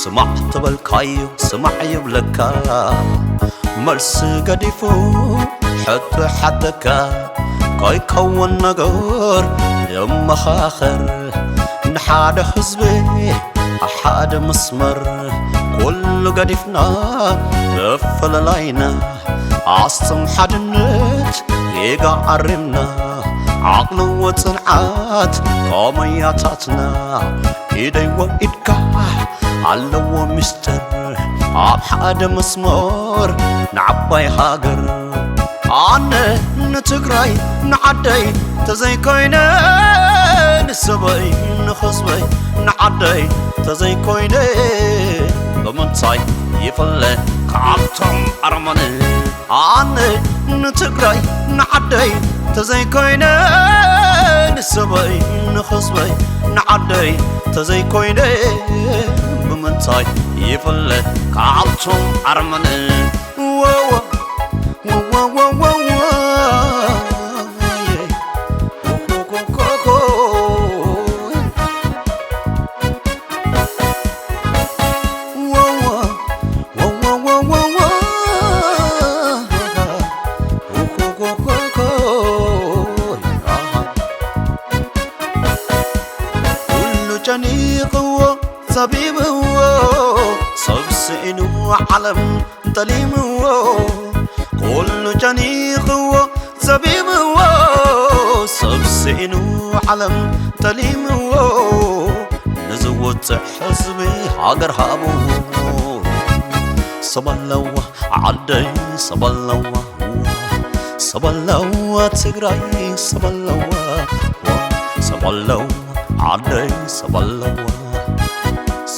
ስማዕ ተበልካዮ ስማዕ ይብለካ፣ መልሲ ገዲፉ ሕቶ ሓተካ። ከይከውን ነገር ንመኻኸር፣ ንሓደ ህዝቢ ሓደ መስመር፣ ኩሉ ገዲፍና ምፍልላይና፣ ኣስጥም ሓድነት ጌጋ ኣሪምና፣ ዓቕሊ ወጽንዓት ከመያታትና፣ ኢደይ ወኢድካ ኣለዎ ምስጢር፣ ኣብ ሓደ መስመር ንዓባይ ሃገር። ኣነ ንትግራይ ንዓደይ ተዘይኮይነ፣ ንሰበይ ንኸስበይ ንዓደይ ተዘይኮይነ፣ ብምንታይ ይፍለ ካብቶም ኣረመነ? ኣነ ንትግራይ ንዓደይ ተዘይኮይነ፣ ንሰበይ ንኸስበይ ንዓደይ ተዘይኮይነ፣ ብምንታይ ይፍለ ካብቶም ኣረመነ? ወወ፣ ወወ፣ ወወ፣ ወወ፣ ኮኮኮኮ። ኩሉ ጨኒቕዎ ጸቢብዎ፣ ሰብ ስኢኑ ዓለም ጠሊምዎ። ኩሉ ጨኒቕዎ ጸቢብዎ፣ ሰብ ስኢኑ ዓለም ጠሊምዎ፣ ንዝውጽዕ ህዝቢ ሃገር ሃብዎ። ሰብ ኣለዋ ዓደይ ሰብ ኣለዋ፣ ሰብ ኣለዋ ትግራይ ሰብ ኣለዋ፣ ሰብ ኣለዋ ዓደይ ሰብ ኣለዋ፣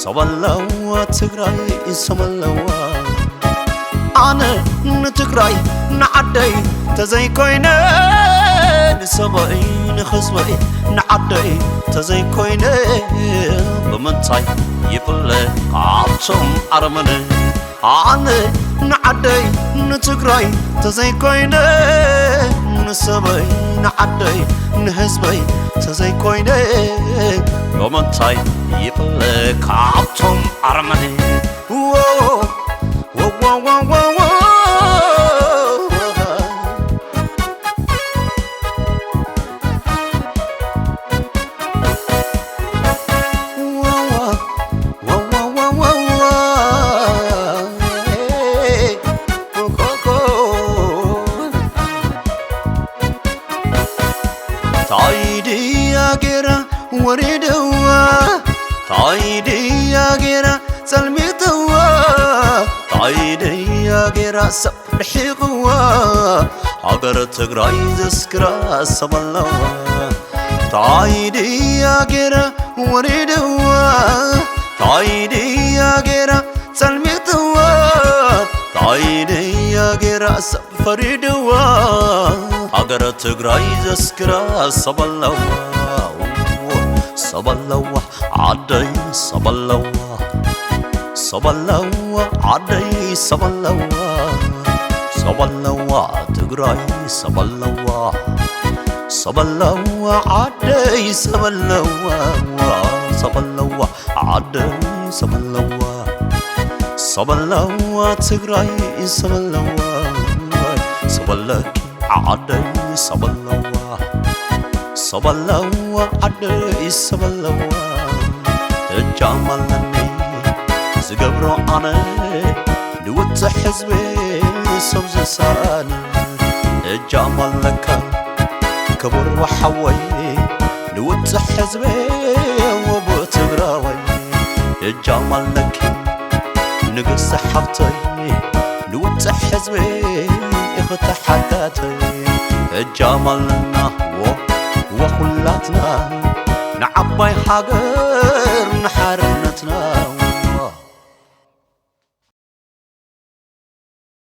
ሰብ ኣለዋ ትግራይ ሰብ ኣለዋ። ኣነ ንትግራይ ንዓደይ ተዘይኮይነ፣ ንሰበይ ንህዝበይ ንዓደይ ተዘይኮይነ፣ ብምንታይ ይፍለ ካብቶም ኣረመነ? ኣነ ንዓደይ ንትግራይ ተዘይኮይነ፣ ንሰበይ ንዓደይ ንህዝበይ ተዘይኮይነ፣ ብምንታይ ይፍለ ካብቶም ኣረመነ? ዎ፣ ዎ፣ ዎ፣ ዎ፣ ዎ፣ ዎ። ታይ ድያ ጌራ ወሪድዋ፣ ታይ ድያ ጌራ ጸልሚትዋ፣ ታይ ድያ ጌራ ሰብ ርሒቕዋ፣ ሃገር ትግራይ ዘስክራ ሰብ ኣለዋ። ታይ ድያ ጌራ ወሪድዋ፣ ታይ ድያ ጌራ ጸልሚትዋ፣ ታይ ድያ ጌራ ሰብ ፈሪድዋ፣ ሃገር ትግራይ ዘስክራ ሰብ ኣለዋ። ሰብ ኣለዋ ዓደይ ሰብ ኣለዋ፣ ሰብ ኣለዋ ዓደይ ሰብ ኣለዋ፣ ሰብ ኣለዋ ትግራይ ሰብ ኣለዋ፣ ሰብ ኣለዋ ዓደይ ሰብ ኣለዋ፣ ሰብ ኣለዋ ዓደይ ሰብ ኣለዋ፣ ሰብ ኣለዋ ትግራይ ሰብ ኣለዋ፣ ሰብ ኣለኪ ዓደይ ሰብ ኣለዋ፣ ሰብ ኣለዋ ዓደይ ሰብ ኣለዋ። እጃም ኣለኒ ዝገብሮ ኣነ፣ ንውጽዕ ህዝቢ ሰብ ዝሳነ። እጃም ኣለካ ክቡር ወሓወይ፣ ንውጽዕ ህዝቢ ወቦ ትግራዋይ። እጃም ኣለኪ ንግስቲ ሓፍተይ፣ ንውጽዕ ህዝቢ ኢኺ ተሓታተይ። እጃም ኣለና ወ-፣ ወኹላትና ንዓባይ ሃገር ንሓርነትና።